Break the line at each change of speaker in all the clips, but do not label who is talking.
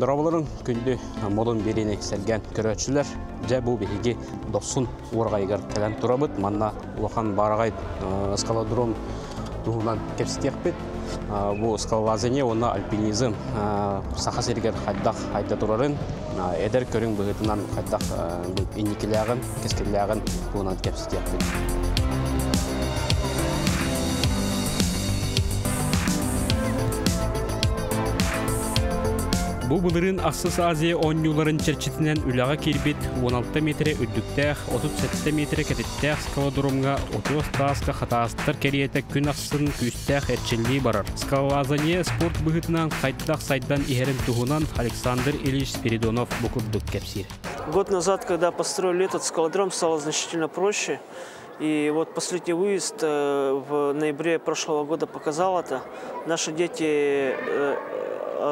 Дорооболорун күндү модун биэриини сэргээн көрөөччүлэр. Дьэ бу биһиги Дохсун уораҕайыгар кэлэн турабыт. Манна улахан баараҕай скалодром туһунан кэпсэтиэхпит. Бу скалолазание уонна альпинизм Саха сиригэр хайдах хайда турарын, эдэр көрүҥ быһыытынан хайдах инникилээҕин, кэскиллээҕин туһунан кэпсэтиэхпит. Бу былырыын Ахсыс Азия оонньууларын чэрчитинэн үлэҕэ киирбит 16 миэтэрэ үрдүктээх, 37 миэтэрэ кэтиттээх скалодромҥа отуос тааска хатаастар кэриэтэ күн ахсын күүстээх эрчиллии барар. Скалолазание спорт быһыытынан хайдах сайдан иһэрин туһунан Александр Ильич Спиридонов бу курдук кэпсиир.
Год назад, когда построили этот скалодром, стало значительно проще. И вот последний выезд в ноябре прошлого года показал это. Наши дети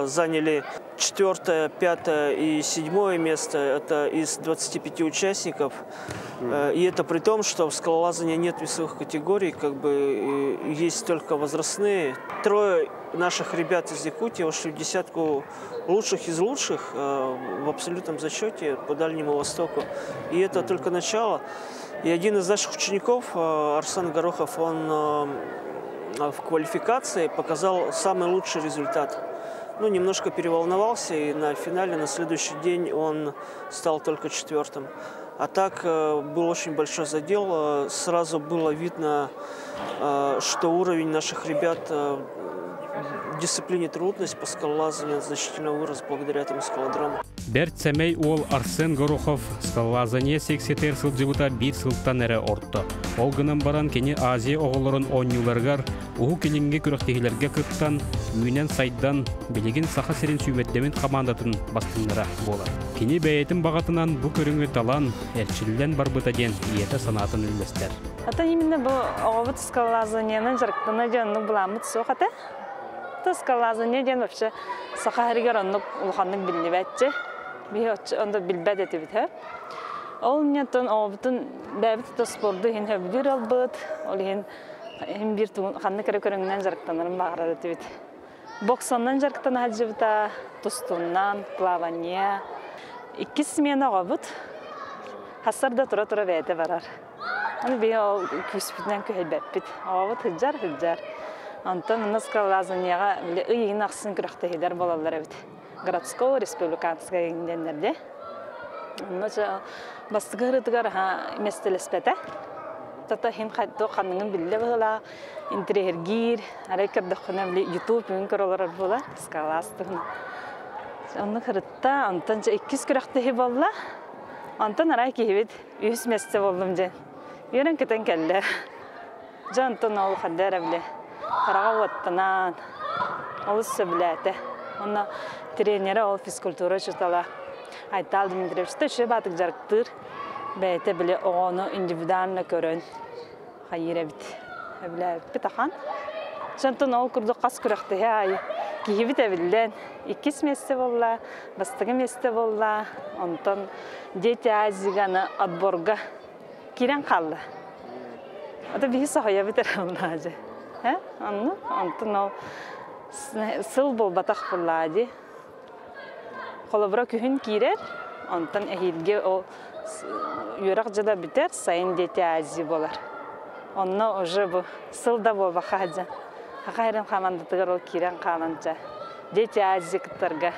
заняли четвертое, пятое и седьмое место. Это из 25 участников. И это при том, что в скалолазании нет весовых категорий, как бы есть только возрастные. Трое наших ребят из Якутии вошли в десятку лучших из лучших в абсолютном зачете по Дальнему Востоку. И это только начало. И один из наших учеников, Арсен Горохов, он в квалификации показал самый лучший результат. Ну, немножко переволновался, и на финале на следующий день он стал только четвертым. А так был очень большой задел. Сразу было видно, что уровень наших ребят в дисциплине трудность по скалолазанию значительно вырос благодаря этому скалодрому.
Бэрт сэмэй уол Арсен Горохов скалолазание секциятыгар сылдьыбыта биир сылтан эрэ орто. Ол гынан баран кини Азия оҕолорун оонньууларыгар Уһук Илиҥҥи күрэхтэһиилэргэ кыттан, үүнэн-сайдан, билигин Саха сирин сүүмэрдэммит хамаандатын бастыҥнара буолар. Кини бэйэтин баҕатынан бу көрүҥү талан, эрчиллэн барбыта диэн ийэтэ санаатын үллэстэр.
Ата именно бу оҕобут скалолазаниенан дьарыктана диэн оннук былааммыт суох этэ. Скалолазание диэн вообще саха сиригэр оннук улаханнык биллибэтчи. Биһи онно билбэт этибит. Ол инньэттэн оҕобутун бэйэбит да спорду иһин сөбүлүүр албыт, ол иһин иһин биир ханнык эрэ көрүҥүнэн дьарыктанарын баҕарар этибит. Боксаннан дьарыктана сылдьыбыта, тустууннан, плавание. Иккис смена оҕобут. Хассар да тура-тура бэйэтэ барар. Аны биһи ол күүспүтүнэн күһэйбэппит. Оҕобут сылдьар, сылдьар. Онтон онно скалолазанияҕа били ый иһин ахсын күрэхтэһиилэр буолаллар эбит. Городской, республиканскай диэннэрде. Онно бастакы ырытыгар миэстэлэспэтэ. Тата иһин хайдах ханныгын биллэ быһыылаах, интэриэһиргиир, арай көрдөххүнэ били YouTube бүгүн көрө олорор буолар, скалолаз туһунан. Онно кырытта, онтон дьэ иккис күрэхтэһии буолла. Онтон арай киһибит үһүс миэстэ буоллум дьэ. Үөрэн көтөн кэллэ. Дьэ онтон ол ханна эрэ били хараҕа уоттанан олус сөбүлээтэ. Онно тренерэ ол физкультура учуутала Айтал Дмитриевич үчүгэй баатык дьарыктыыр. Бэйэтэ били оҕону индивидуально көрөн хайыыр эбит. Сөбүлээбиппит ахан. Онтон ол курдук хас күрэхтэһии аайы киһибит эбиллэн иккис миэстэ буолла, бастакы миэстэ буолла. Онтон Дети Азиганы отборга киирэн хаалла. Ата биһи соһуйабыт эрэ оннаажы. Э? Онну онтон ол сыл буолбатах буоллаа дии. Холобура күһүн киирэр, онтон эһиилги ол үөрэх дьыла бүтэр, сайын Дети Азии буолар. Онно уже бу сыл да буолбакка сылдьан Саха сирин хамаандатыгар ол киирэн хаалан дьэ Дети Азии кыттарга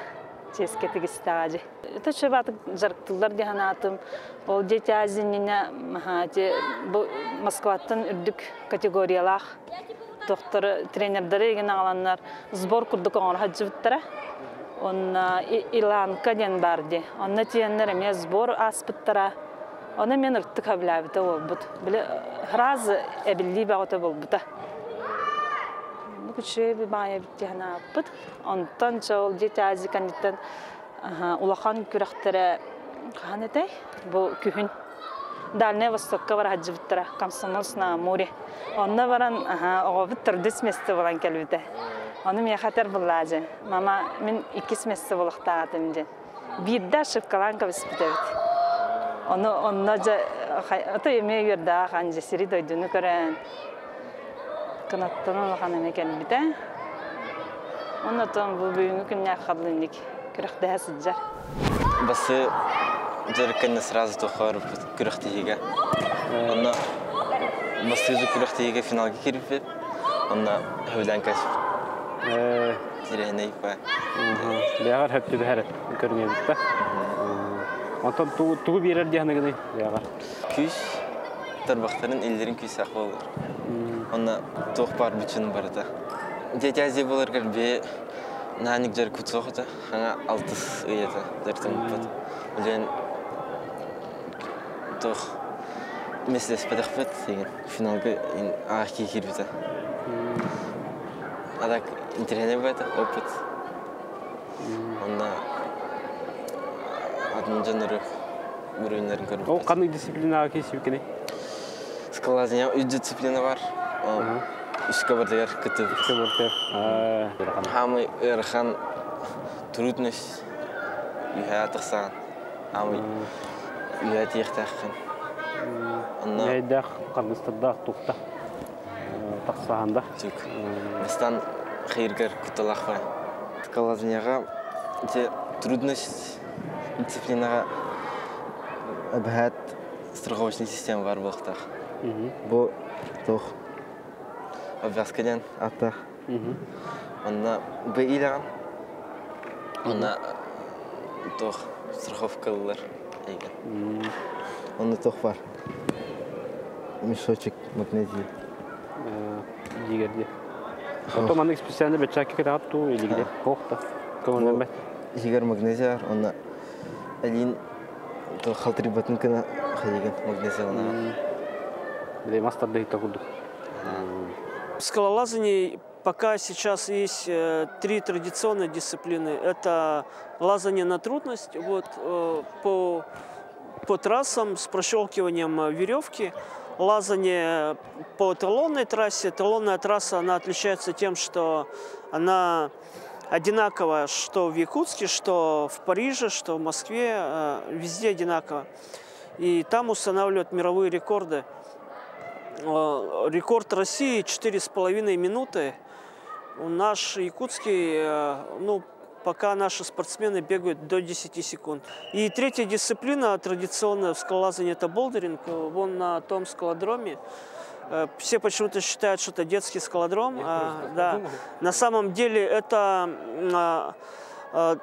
чиэскэ тигистэҕэ дии. Это чөбатык дьарыктыыллар дии санаатым. Ол Дети Азии иннинэ бу Москваттан үрдүк категориялаах тохтору тренердары игин аҕаланнар сбор курдук оҥоро сылдьыбыттара. Онно Иланка диэн баар дии. Онно тиийэннэр эмиэ сбор ааспыттара. Ону мен ыртык сөбүлээбитэ буолбут. Били сразу эбиллии бөҕөтө буолбута. Үчүгэй баайа эбит дии санаабыппыт. Онтон дьэ ол Дети Азии кэнниттэн улахан күрэхтэрэ хаһан этэй? Бу күһүн Дальнай Востокка бара сылдьыбыттара, Комсомольск на Амуре. Онно баран оҕобут төрдүс миэстэ буолан кэлбитэ. Ону миэхэ этэр буоллаа дьэ. Мама, мин иккис миэстэ буолуохтаах этим диэн. Биирдэ ошибкалаан кэбиспит эбит. Ону онно дьэ ото эмиэ үөрдээх ахан дьэ сири дойдуну көрөн кынаттан улахан эмэ кэлбитэ. Оннотон бу бүгүҥҥү күннээх хабылынник. Күрэхтэһэ сылдьар.
Бастакы дьарык сразу тохоор күрэхтэһиигэ. Онно бастакы күрэхтэһиигэ финалга киирбиппит. Онно сөбүлээн кэспит. Тирэһинэй па.
Бэҕэр хөп түбэһэр көрүҥэбит да. Онтон тугу биэрэр диэхнэгини бэҕэр?
Күүс тарбахтарын иллерин күүсээх болар. Онно туох баар бүчүн барыта. Дети Азии боларгар бе наник жар кутсоохота хаңа алтыс ыйата дартымпыт. Үлен туох меслеспетехпет деген финалга аахи кирбите. Адак интернет бата опыт. Онно атын дьоннору уровеньнарын көрүп.
Ол қандай дисциплинаға кесіп?
Скалолазание үс дисциплина бар. Үскә бардыгар кытып.
Үскә бардыгар.
Хамы ыарахан трудность үһә тахсан. Хамы үһә тиэхтээххин.
Онно Нәйдәх каргыстырда тухта. Тахсаанда.
Түк. Бастан хейргер куталахва. Скалолазанияга те трудность дисциплинага әбәһәт страховочный система бар булактах. Бу тух обвязка ден аттах. Онна б иляган. Онна тух страховкалар эйген. Онна тух бар. Мешочек магнезии.
Дигерди. Потом аны специально бечаки кататту или где? Хохта. Көңүлләнбәт.
Егер магнезия бар, онна әлин то халтырыбатын кына хайген магнезия.
Биле мастер да курдук.
В скалолазании пока сейчас есть три традиционные дисциплины. Это лазание на трудность, вот, по трассам с прощелкиванием веревки, лазание по эталонной трассе. Эталонная трасса, она отличается тем, что она одинаковая что в Якутске, что в Париже, что в Москве, везде одинаково. И там устанавливают мировые рекорды. Рекорд России 4,5 минуты. Наш якутский, ну, пока наши спортсмены бегают до 10 секунд. И третья дисциплина традиционная в скалолазании – это болдеринг. Вон на том скалодроме. Все почему-то считают, что это детский скалодром. Да. На самом деле это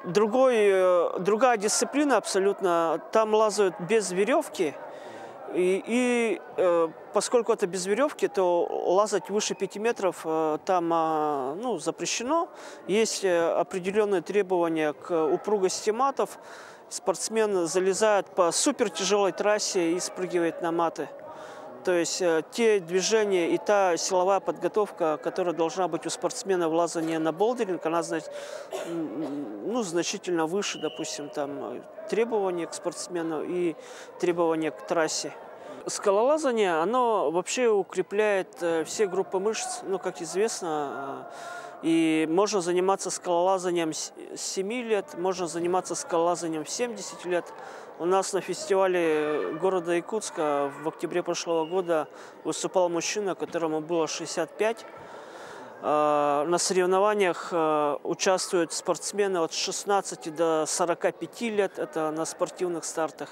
другая дисциплина абсолютно. Там лазают без веревки. И поскольку это без веревки, то лазать выше 5 метров там ну, запрещено. Есть определенные требования к упругости матов. Спортсмен залезает по супер тяжелой трассе и спрыгивает на маты. То есть те движения и та силовая подготовка, которая должна быть у спортсмена в лазании на болдеринг, она ну, значительно выше, допустим, там требования к спортсмену и требования к трассе. Скалолазание, оно вообще укрепляет все группы мышц, ну, как известно, и можно заниматься скалолазанием с 7 лет, можно заниматься скалолазанием в 70 лет. У нас на фестивале города Якутска в октябре прошлого года выступал мужчина, которому было 65. На соревнованиях участвуют спортсмены от 16 до 45 лет, это на спортивных стартах.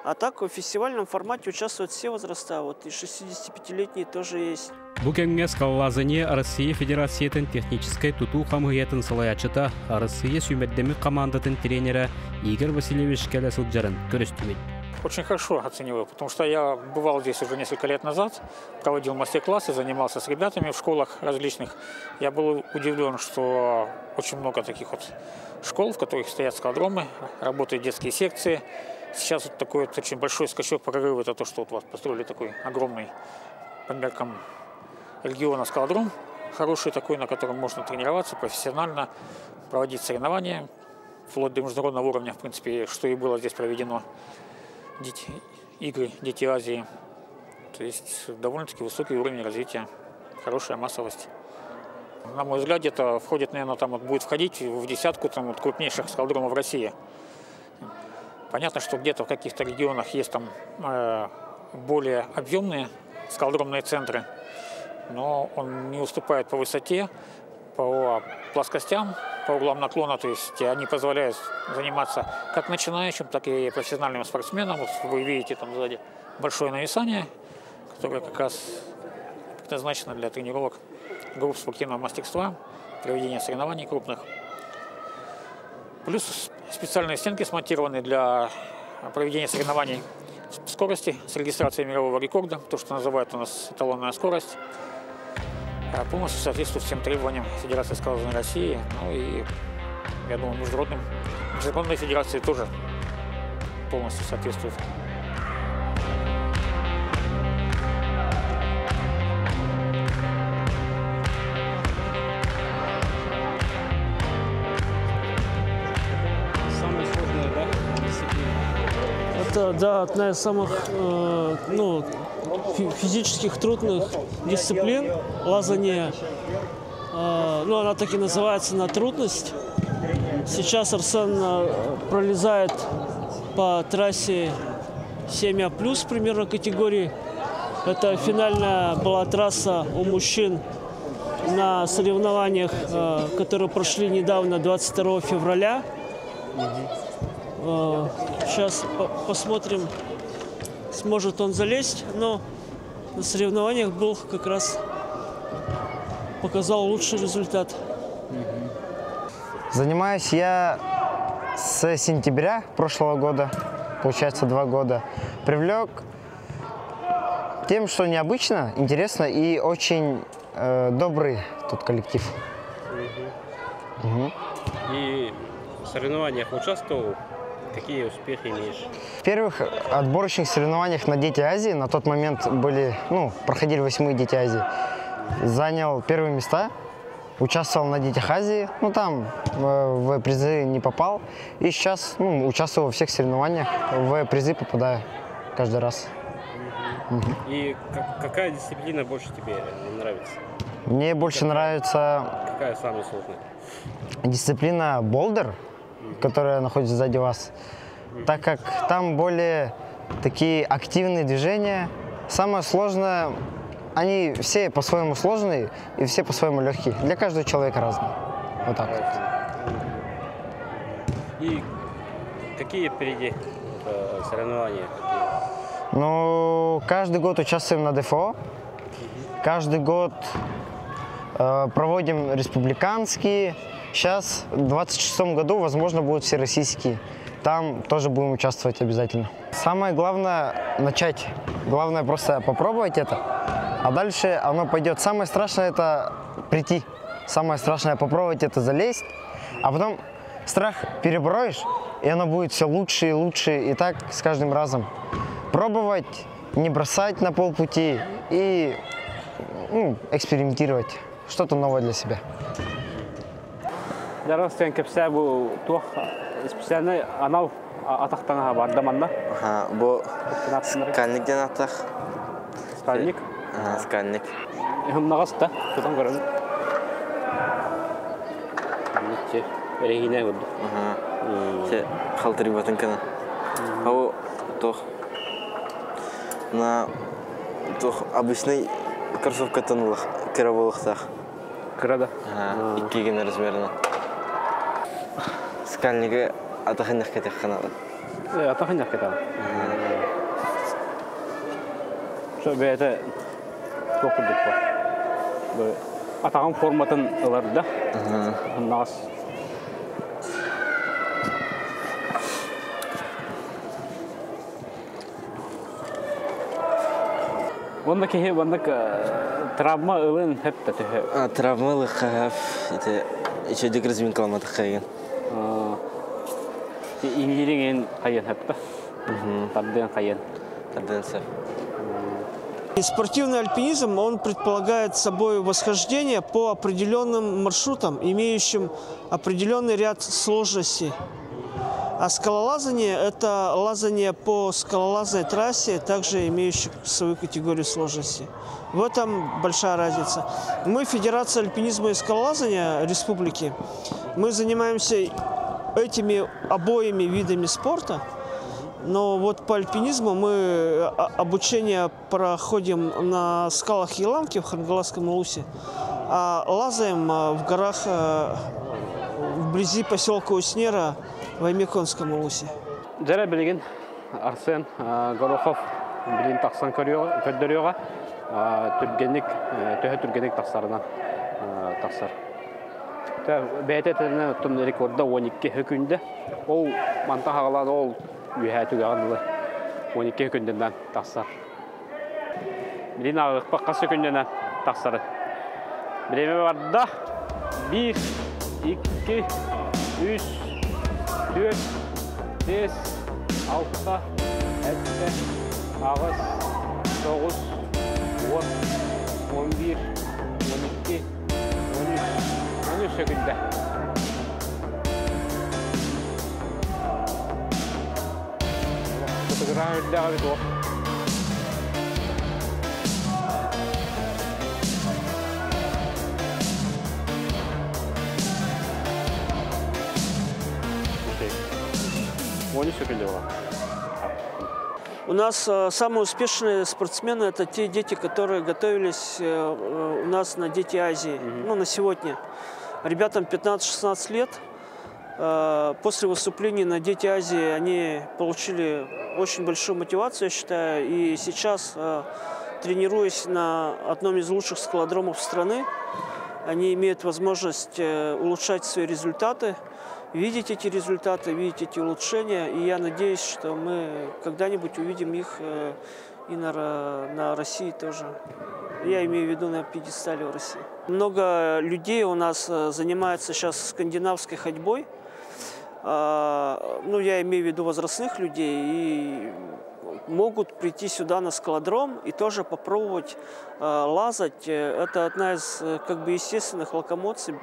А так в фестивальном формате участвуют все возраста, вот и 65-летние тоже есть.
Бу кэмҥэ скалолазание Россия Федерациятын техническай тутуу хамыһыйатын салайааччыта, Россия сүүмэрдэммит командатын тренера Игорь Васильевич кэлэ сылдьарын көрүстүбүт.
Очень хорошо оцениваю, потому что я бывал здесь уже несколько лет назад, проводил мастер-классы, занимался с ребятами в школах различных. Я был удивлен, что очень много таких вот школ, в которых стоят скалодромы, работают детские секции. Сейчас вот такой вот очень большой скачок, прорыв, это то, что вот построили такой огромный по меркам региона скалодром, хороший такой, на котором можно тренироваться профессионально, проводить соревнования, вплоть до международного уровня, в принципе, что и было здесь проведено. Игры «Дети Азии». То есть довольно-таки высокий уровень развития, хорошая массовость. На мой взгляд, это входит, наверное, там вот будет входить в десятку там, вот, крупнейших скалодромов России. Понятно, что где-то в каких-то регионах есть там более объемные скалодромные центры, но он не уступает по высоте, По плоскостям, по углам наклона, то есть они позволяют заниматься как начинающим, так и профессиональным спортсменам. Вот вы видите там сзади большое нависание, которое как раз предназначено для тренировок групп спортивного мастерства, проведения соревнований крупных. Плюс специальные стенки смонтированы для проведения соревнований скорости с регистрацией мирового рекорда, то, что называют у нас эталонная скорость, полностью соответствует всем требованиям Федерации скалолазания России, ну и, я думаю, международной федерации тоже полностью соответствует.
Самая сложная, да, дисциплина?
Это, да, одна из самых ну, физических трудных дисциплин. Лазание, ну, она так и называется, на трудность. Сейчас Арсен пролезает по трассе 7А плюс примерно категории. Это финальная была трасса у мужчин на соревнованиях, которые прошли недавно, 22 февраля. Сейчас посмотрим, сможет он залезть, но на соревнованиях был как раз, показал лучший результат.
Занимаюсь я с сентября прошлого года, получается 2 года. Привлек тем, что необычно, интересно и очень добрый тут коллектив.
Угу. И в соревнованиях участвовал? Какие успехи имеешь?
В первых отборочных соревнованиях на Дети Азии, на тот момент проходили 8-е Дети Азии, занял первые места, участвовал на Детях Азии, там в призы не попал. И сейчас, участвую во всех соревнованиях, в призы попадаю каждый раз.
Угу. И какая дисциплина больше тебе нравится?
Мне больше нравится...
Какая самая сложная?
Дисциплина болдер, которая находится сзади вас, так как там более такие активные движения. Самое сложное, они все по-своему сложные и все по-своему легкие. Для каждого человека разные. Вот так вот.
И какие впереди соревнования?
Ну, каждый год участвуем на ДФО. Каждый год проводим республиканские. Сейчас, в 26 году, возможно, будут всероссийские. Там тоже будем участвовать обязательно. Самое главное – начать. Главное просто попробовать это, а дальше оно пойдет. Самое страшное – это прийти. Самое страшное – попробовать это, залезть. А потом страх переброишь, и оно будет все лучше и лучше. И так с каждым разом. Пробовать, не бросать на полпути и экспериментировать. Что-то новое для себя.
Здравствуйте, кепсе бу туох специальный анал атахтана бардаманна.
Ага, бу скальник ден атах.
Скальник?
Ага, скальник.
Хымнагаста, тутан көрөн. Ниче, эрегине болду.
Ага. Се халтыры батын кана. Ау туох на туох обычный кроссовка тонлах, кыра болуктах.
Кыра да?
Ага, икки размерно. Скальниги атахыннах кетек ханалы.
Атахыннах кетек. Шо бәйті тоқыдық бар. Атаған форматын ыларды да. Нағыз. Онда кехе, онда травма ылын хеп та төһө.
Травма ылы хәп, ите еще дегрызмин каламадык хайган.
Иңгириңен хайын хәп та. Тардыан хайын.
Тардыан сәп.
И спортивный альпинизм, он предполагает собой восхождение по определенным маршрутам, имеющим определенный ряд сложностей. А скалолазание – это лазание по скалолазной трассе, также имеющей свою категорию сложности. В этом большая разница. Мы, Федерация альпинизма и скалолазания республики, мы занимаемся этими обоими видами спорта, но вот по альпинизму мы обучение проходим на скалах Еланки в Хангаласском Улусе. А лазаем в горах вблизи поселка Уснера в Аймеконском улусе.
Дьэрэ билигин Арсен Горохов билин тахсан көрдөрүөҕэ түргэнник төһө түргэнник тахсарынан тахсар. Бэйэтэ этэринэн оттон рекорда 12 хөкүндэ. Ол манта хаҕалаан ол үөһээ түгэҕин ылы 12 хөкүндэнэн тахсар. Билин ааҕыахпа хас сөкүндэнэн тахсары. Бириэмэ барда. 1, 2, 3, 4, 5, 6, 7, 8, 9, 10, 11, 12, 13, 13 сөкүндэ. Фотография үрдээх эбит ол. Они сөкүндэ
У нас самые успешные спортсмены – это те дети, которые готовились у нас на Дети Азии, ну, на сегодня. Ребятам 15-16 лет. После выступлений на Дети Азии они получили очень большую мотивацию, я считаю. И сейчас, тренируясь на одном из лучших скалодромов страны, они имеют возможность улучшать свои результаты, видеть эти результаты, видеть эти улучшения. И я надеюсь, что мы когда-нибудь увидим их и на России тоже. Я имею в виду на пьедестале в России. Много людей у нас занимается сейчас скандинавской ходьбой. Ну, я имею в виду возрастных людей, и могут прийти сюда на скалодром и тоже попробовать лазать. Это одна из как бы естественных локомоций: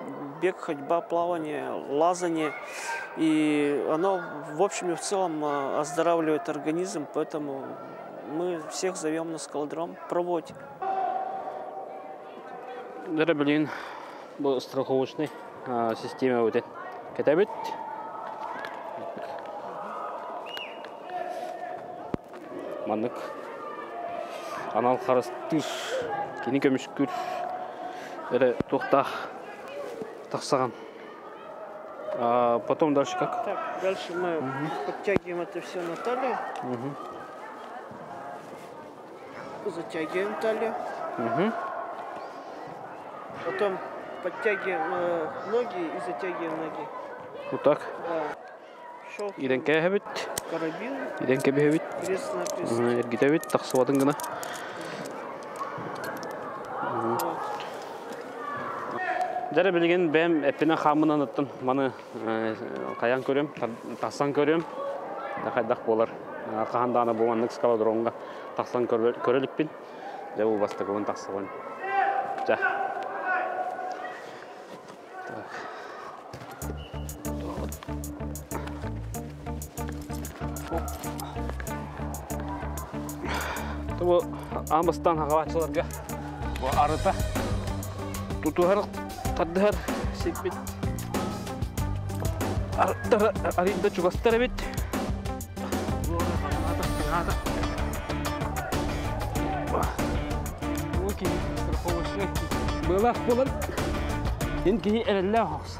бег, ходьба, плавание, лазание. И оно в общем и в целом оздоравливает организм, поэтому мы всех зовем на скалодром пробовать.
Дьэ билигин бу страховочный система өтен. Кэтэбит. Маннык анал харыстыыр кини көмүскүүр эрэ туохтаах тахсаҕын. А потом дальше как?
Так, дальше мы подтягиваем это все на талию. Затягиваем талию. Потом подтягиваем ноги и затягиваем ноги.
Вот так.
Да. Щелкаем
Иирэн кээһэбит.
Карабин.
Иирэн кэбиһэбит.
Крест-накрест.
Эргитэбит, тахсыбатын гына.
Вот.
Дьэ билигин бэйэм эппинэн хааммынан оттон маны хайан көрүм, тахсан көрүм. Хайдах буолар. Хаһан даҕаны бу маннык скалодромҥа тахсан көрө иликпин. Дьэ бу бастакыбын тахсабын. Дьэ. Так. Бу аан бастаан хаҕалааччыларга бу арыта тутуһар тардыһар сирбит арыттара арыйда чугастар эбит. Бу киһи страховочный быалаах буолан ин киһи эрэллээх оҕус.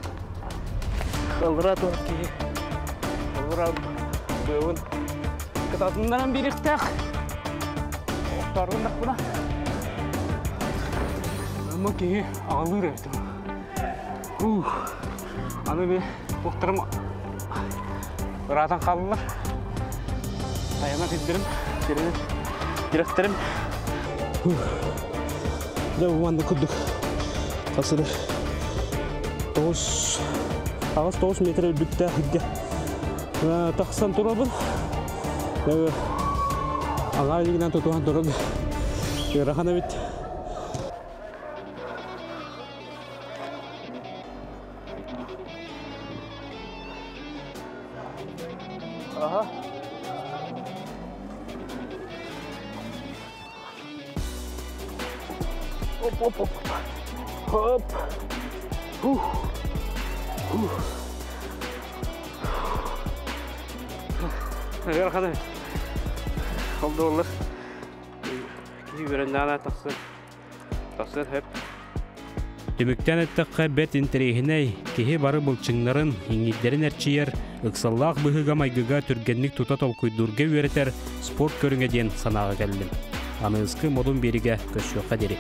Ыллыра туох киһи ыллыра быабын кытаатыннаран биэриэхтээх. Охторуннахпына Ама киһи аҕалыыр эбит. Ух, аны би туохтарым ыраатан хааллылар. Тайана сирдэрим, сиринэн тирэхтэрим. Дьэ, бу манна курдук хасыры 9 8 метр үрдүктээх сиргэ тахсан турабын. Аҥаар илиигинэн тутуһан турар ыарахан эбит. Ага. Оп, оп, оп. Хоп. Фух. Фух. Ыарахан эбит. Ол да буоллар. Киһи үөрэннэҕинэ тахсар. Тахсар сөп. Түмүктээн эттэххэ, бэрт интэриэһинэй, киһи бары былчыҥнарын, иҥиирдэрин эрчийэр, ыксаллаах быһыыга-майгыга түргэнник тута толкуйдуурга үөрэтэр спорт көрүҥэ диэн санааҕа кэллим. Аныгыскы Модун биэригэ көрсүөххэ диэри.